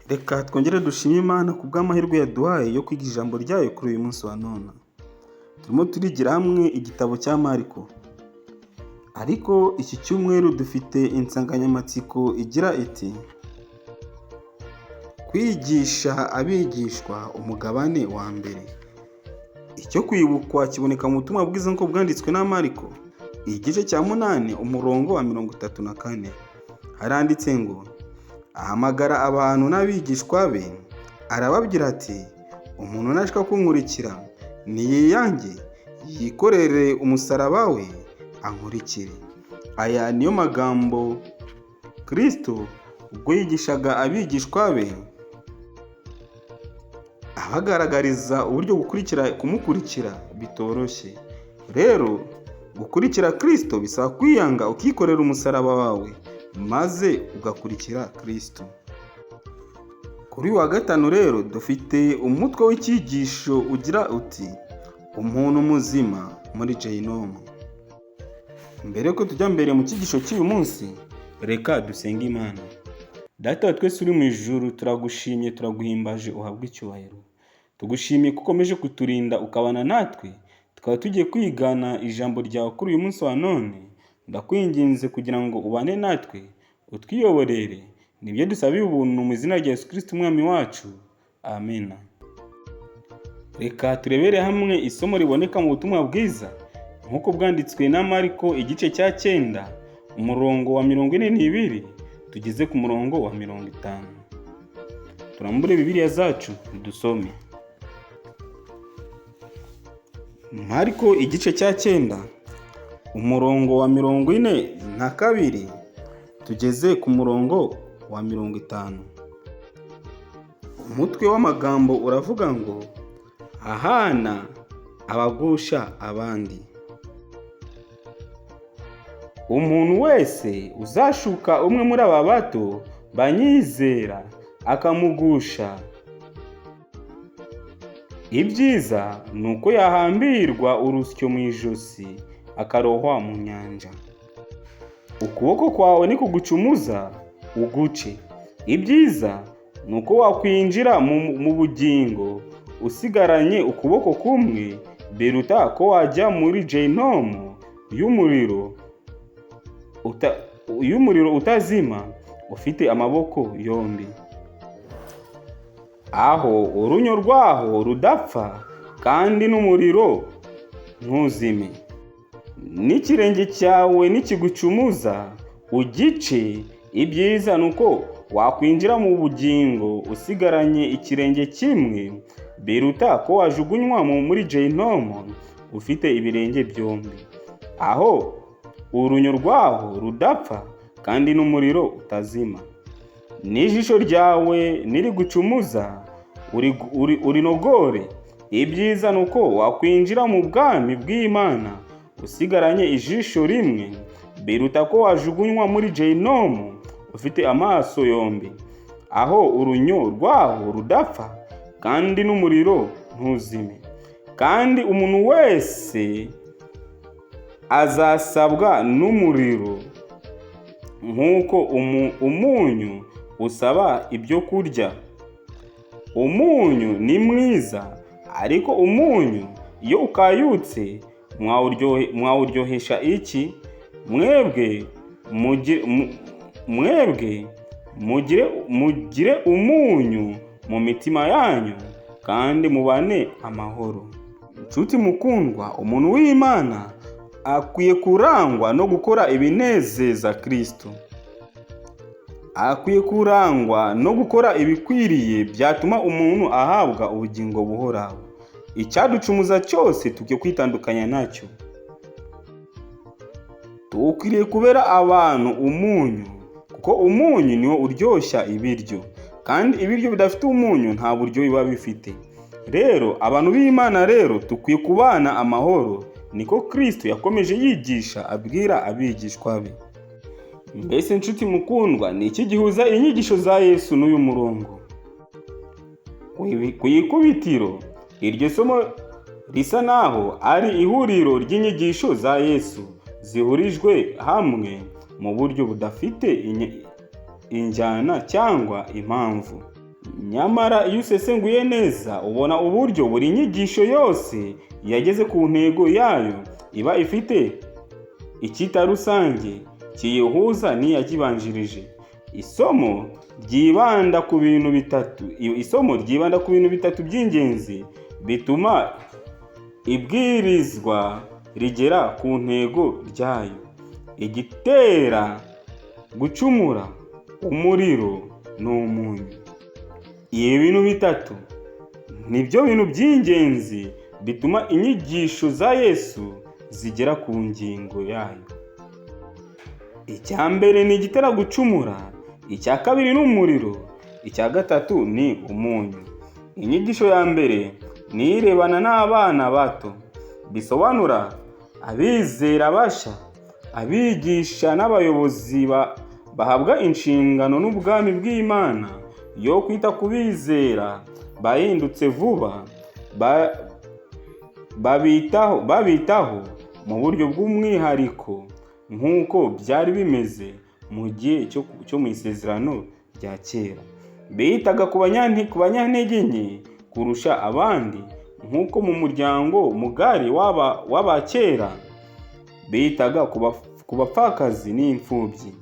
Reka twongere dushime Imana ku bw'amahirwe yaduhaye yo kwiga ijambo ryayo kuri uyu munsi wa none. Turimo turigira hamwe igitabo cya Mariko. Ariko iki cyumweru dufite insanganyamatsiko igira iti: "Kwigisha abigishwa, umugabane wa mbere." Icyo kwibukwa kiboneka mu butumwa bwiza nk'uko bwanditswe na Mariko, igice cya 8, umurongo wa 34. Haranditse ngo: "Ahamagara abantu n'abigishwa be, arababwira ati: 'Umuntu nashaka kunkurikira, niyiyange, yikorere umusaraba we, ankurikire.'" Aya niyo magambo Kristo ubwo yigishaga abigishwa be, abagaragariza uburyo gukurikira kumukurikira bitoroshye. Rero gukurikira Kristo bisaba kwiyanga, ukikorera umusaraba wawe, maze ugakurikira Kristo. Kuri uyu wa gatanu rero dufite umutwe w'icyigisho ugira uti: "Umuntu muzima muri Gehinomu." Mbere yuko tujya mbere mu cyigisho cy'uyu munsi, reka dusenge Imana. Data wa twese uri mu ijuru, turagushimye, turaguhimbaje, uhabwe icyubahiro. Tugushimiye ko ukomeje kuturinda, ukabana natwe, tukaba tugiye kwigana ijambo ryawe kuri uyu munsi wa none. Ndakwinginze kugira ngo ubane natwe, utwiyoborere. Nibyo dusabiye ubuntu mu izina rya Yesu Kristo Umwami wacu. Amena. Reka turebere hamwe isomo riboneka mu butumwa bwiza nk'uko bwanditswe na Mariko, igice cya 9, umurongo wa 42 tugeze ku murongo wa 50. Turambure Bibiliya zacu dusome. Mariko igice cya 9, umurongo wa 42 tugeze ku murongo wa 50. Umutwe w'amagambo uravuga ngo: "Ahana abagusha abandi." "Umuntu wese uzashuka umwe muri aba bato banyizera akamugusha, ibyiza ni uko yahambirwa urusyo mu ijosi akarohwa mu nyanja. Ukuboko kwawe nikugucumuza, uguce. Ibyiza ni uko wakwinjira mu bugingo usigaranye ukuboko kumwe, biruta ko wajya muri Gehinomu y'umuriro utazima ufite amaboko yombi, aho urunyo rwaho rudapfa kandi n'umuriro ntuzime. N'ikirenge cyawe nikigucumuza, ugice. Ibyiza ni uko wakwinjira mu bugingo usigaranye ikirenge kimwe, biruta ko wajugunywa muri Gehinomu ufite ibirenge byombi, aho urunyo rwaho rudapfa kandi n'umuriro utazima. N'ijisho ryawe nirigucumuza, urinogore. Ibyiza ni uko wakwinjira mu bwami bw'Imana usigaranye ijisho rimwe, biruta ko wajugunywa muri Gehinomu ufite amaso yombi, aho urunyo rwaho rudapfa kandi n'umuriro ntuzime. Kandi umuntu wese azasabwa n'umuriro nk'uko umunyu usaba ibyo kurya. Umunyu ni mwiza, ariko umunyu iyo ukayutse mwawuryohesha iki? Mwebwe mugire umunyu mu mitima yanyu kandi mubane amahoro." Nshuti mukundwa, umuntu w'Imana akwiye kurangwa no gukora ibinezeza Kristo. Akwiye kurangwa no gukora ibikwiriye byatuma umuntu ahabwa ubugingo buhoraho. Icyaducumuza cyose tukwiye kwitandukanya nacyo. Tukwiriye kubera abantu umunyu, kuko umunyu niwo uryoshya ibiryo, kandi ibiryo bidafite umunyu nta buryo biba bifite. Rero abantu b'Imana rero dukwiye kubana amahoro, niko Kristo yakomeje yigisha abwira abigishwa be. Mbese nshuti mukundwa, ni iki gihuza inyigisho za Yesu n'uyu murongo? Ku ikubitiro, iryo somo risa naho ari ihuriro ry'inyigisho za Yesu zihurijwe hamwe mu buryo budafite injyana cyangwa impamvu. Nyamara iyo usesenguye neza, ubona uburyo buri nyigisho yose yageze ku ntego yayo iba ifite icyita rusange kiyihuza n'iyakibanjirije. Isomo ryibanda ku bintu bitatu. Isomo ryibanda ku bintu bitatu by'ingenzi bituma ibwirizwa rigera ku ntego ryayo: igitera gucumura, umuriro n'umunyu. Ibi bintu bitatu nibyo bintu by'ingenzi bituma inyigisho za Yesu zigera ku ngingo yayo. Icya mbere ni igitera gucumura, icya kabiri ni umuriro, icya gatatu ni umunyu. Inyigisho ya mbere ni irebana n'abana bato, bisobanura abizera bashya, abigisha n'abayobozi bahabwa inshingano n'ubwami bw'Imana yo kwita ku bizera bahindutse vuba, babitaho mu buryo bw'umwihariko nk'uko byari bimeze mu gihe cyo mu Isezerano rya Kera. Bitaga ku banyantege nke kurusha abandi, nk'uko mu muryango mugari w'abakera bitaga ku bapfakazi n'imfubyi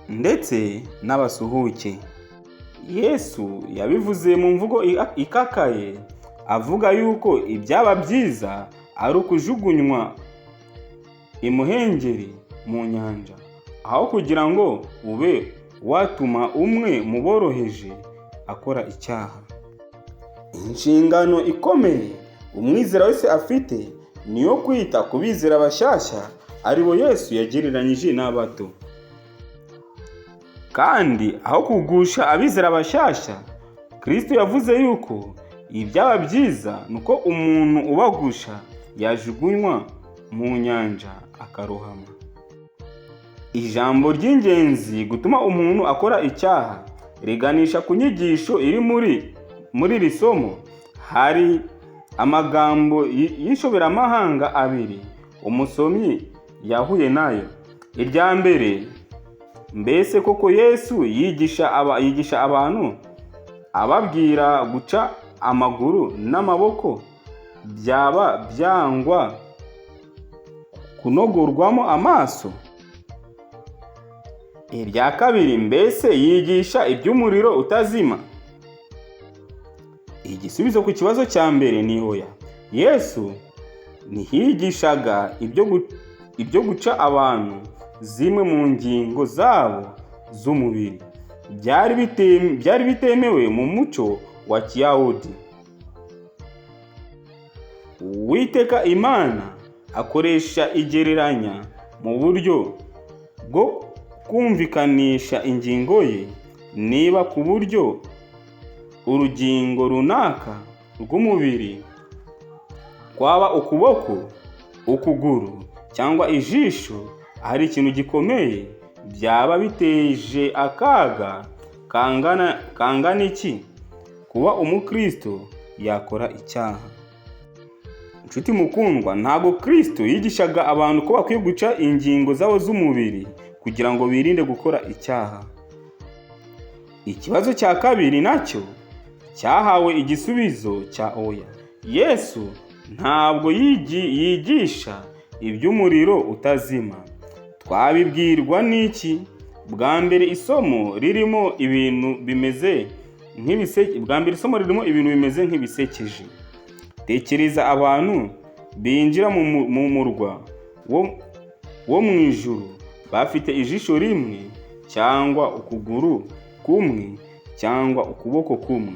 ndetse n'abasuhuke. Yesu yabivuze mu mvugo ikakaye, avuga yuko ibyaba byiza ari ukujugunywa imuhengeri mu nyanja, aho kugira ngo ube watuma umwe mu boroheje akora icyaha. Inshingano ikomeye umwizera wese afite ni iyo kwita ku bizera bashyashya, aribo Yesu yagereranyije n'abato. Kandi aho kugusha abizera bashyashya, Kristo yavuze yuko ibyaba byiza ni uko umuntu ubagusha yajugunywa mu nyanja akarohama. Ijambo ry'ingenzi gutuma umuntu akora icyaha riganisha ku nyigisho iri muri iri somo. Hari amagambo y'inshoberamahanga abiri umusomyi yahuye nayo. Irya mbere: mbese koko Yesu yigisha abantu ababwira guca amaguru n'amaboko byaba byangwa kunogorwamo amaso? Irya kabiri: mbese yigisha iby'umuriro utazima? Igisubizo ku kibazo cya mbere ni oya. Yesu ntiyigishaga ibyo guca abantu zimwe mu ngingo zabo z'umubiri. Byari bitemewe mu muco wa Kiyahudi. Uwiteka Imana akoresha igereranya mu buryo bwo kumvikanisha ingingo ye. Niba ku buryo urugingo runaka rw'umubiri, kwaba ukuboko, ukuguru cyangwa ijisho, ari ikintu gikomeye, byaba biteje akaga kangana iki kuba umukristo yakora icyaha? Inshuti mukundwa, ntabwo Kristo yigishaga abantu ko bakwiye guca ingingo zabo z'umubiri kugira ngo birinde gukora icyaha. Ikibazo cya kabiri nacyo cyahawe igisubizo cya oya. Yesu ntabwo yigisha iby'umuriro utazima. Twabibwirwa n'iki? Bwa mbere isomo ririmo ibintu bimeze nk'ibise bwa mbere isomo ririmo ibintu bimeze nk'ibisekeje. Tekereza abantu binjira mu murwa wo mu ijuru bafite ijisho rimwe cyangwa ukuguru kumwe cyangwa ukuboko kumwe.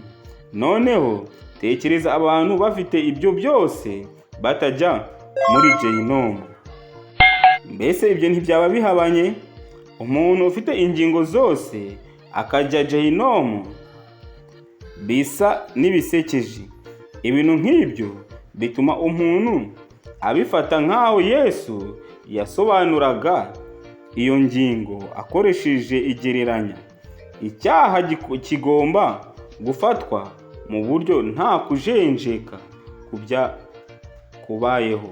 Noneho tekereza abantu bafite ibyo byose batajya muri gehinomu. Mbese ibyo ntibyaba bihabanye? Umuntu ufite ingingo zose akajya gehinomu bisa n'ibisekeje. Ibintu nk'ibyo bituma umuntu abifata nk'aho Yesu yasobanuraga iyo ngingo akoresheje igereranya. Icyaha kigomba gufatwa mu buryo nta kujenjeka kubayeho,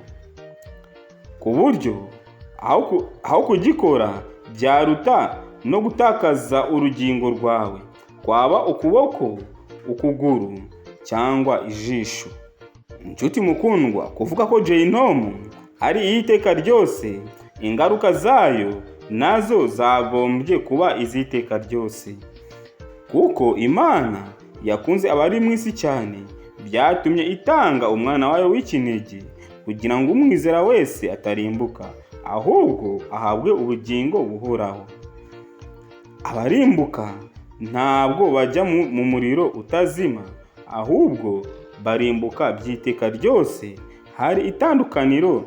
ku buryo aho kugikora byaruta no gutakaza urugingo rwawe. Kwaba ukuboko, ukuguru cyangwa ijisho. Inshuti mukundwa, kuvuga ko Gehinomu ari iy'iteka ryose, ingaruka zayo nazo zagombye kuba iz'iteka ryose. Kuko Imana yakunze abari mu isi cyane, byatumye itanga umwana wayo w'ikinege kugira ngo umwizera wese atarimbuka, ahubwo ahabwe ubugingo buhoraho. Abarimbuka ntabwo bajya mu muriro utazima, ahubwo barimbuka by'iteka ryose. Hari itandukaniro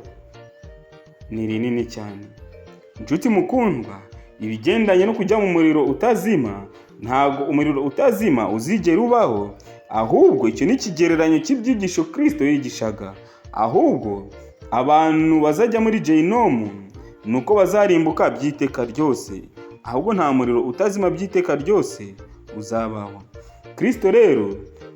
ni rinini cyane. Inshuti mukundwa, ibigendanye no kujya mu muriro utazima, ntabwo umuriro utazima uzigera ubaho, ahubwo icyo ni ikigereranyo cy'ibyigisho Kristo yigishaga. Ahubwo abantu bazajya muri Gehinomu ni uko bazarimbuka by'iteka ryose, ahubwo nta muriro utazima by'iteka ryose uzabaho. Kristo rero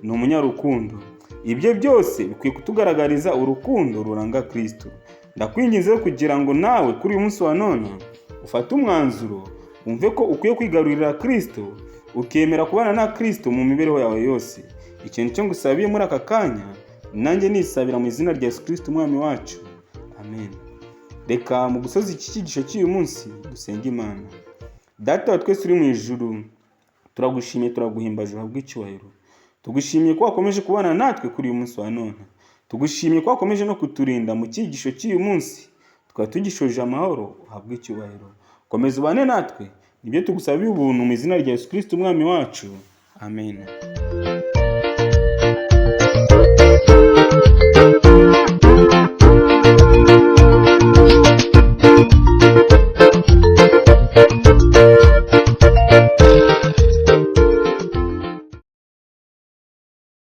ni umunyarukundo. Ibyo byose bikwiye kutugaragariza urukundo ruranga Kristo. Ndakwinginze kugira ngo nawe kuri uyu munsi wa none ufate umwanzuro, wumve ko ukwiye kwigarurira Kristo, ukemera kubana na Kristo mu mibereho yawe yose. Ikintu cyo ngusabiye muri aka kanya, nanjye nisabira mu izina rya Yesu Kristo Umwami wacu, amen. Reka mu gusoza iki cyigisho cy'uyu munsi dusenge Imana. Data wa twese uri mu ijuru, turagushimiye, turaguhimbaje, uhabwe icyubahiro. Tugushimiye ko wakomeje kubana natwe kuri uyu munsi wa none. Tugushimiye ko wakomeje no kuturinda mu cyigisho cy'uyu munsi, tukaba tugishoje amahoro, uhabwe icyubahiro. Komeza ubane natwe, nibyo tugusabiye ubuntu mu izina rya Yesu Kristo Umwami wacu, amen.